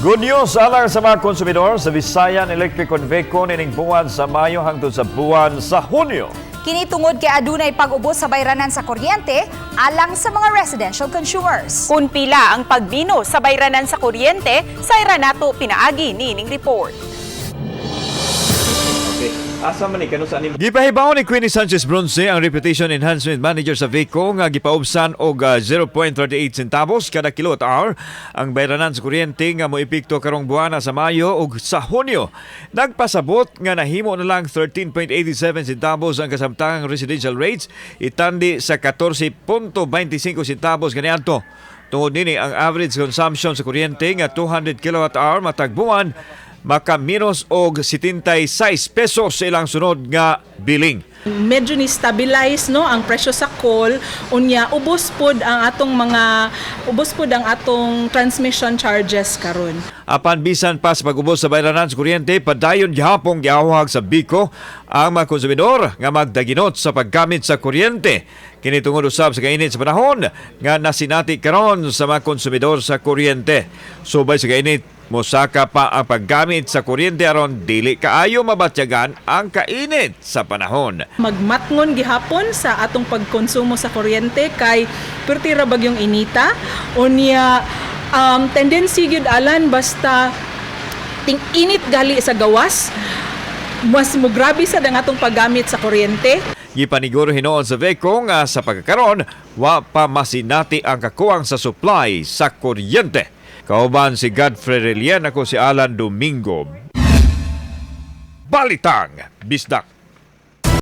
Good news alang sa mga konsumidor sa Visayan Electric Conveco nining buwan sa Mayo hangtod sa buwan sa Hunyo. Kini tungod kay adunay pag-ubos sa bayranan sa kuryente alang sa mga residential consumers. Kung pila ang pagbino sa bayranan sa kuryente, sa nato pinaagi nining report. Okay. Asa man ni kanu sa anim? Gipahibaw ni Queenie Sanchez Bronce, ang Reputation Enhancement Manager sa VECO, nga gipaubsan og 0.38 centavos kada kilowatt hour ang bayranan sa kuryente nga moepekto karong buwana sa Mayo ug sa Hunyo. Nagpasabot nga nahimo na lang 13.87 centavos ang kasamtangang residential rates itandi sa 14.25 centavos kaniadto. Tungod nini, ang average consumption sa kuryente nga 200 kilowatt hour matag buwan makaminos og 76 pesos sa ilang sunod nga billing. Medyo ni stabilize, no, ang presyo sa coal. Unya ubos pod ang atong mga ubos pod ang atong transmission charges karon. Apan bisan pa sa pag-ubos sa bayranan sa kuryente, padayon gihapong giawhag sa VECO ang mga konsumidor nga magdaginot sa paggamit sa kuryente. Kini tungod usab sa kainit sa panahon nga nasinati karon sa mga konsumidor sa kuryente. Subay sa kainit, mosaka pa ang paggamit sa kuryente aron dili kaayo mabatyagan ang kainit sa panahon. Magmatngon gihapon sa atong pagkonsumo sa kuryente kay perti ra bagyong inita. Unya tendency gyud, Alan, basta ting init gali sa gawas, mas mugrabe sa ang atong paggamit sa kuryente. Gipaniguro hinuon sa VECO nga sa pagkakaron, wa pa masinati ang kakuwang sa supply sa kuryente. Kauban si Godfrey Relian, ako si Alan Domingo. Balitang Bisdak.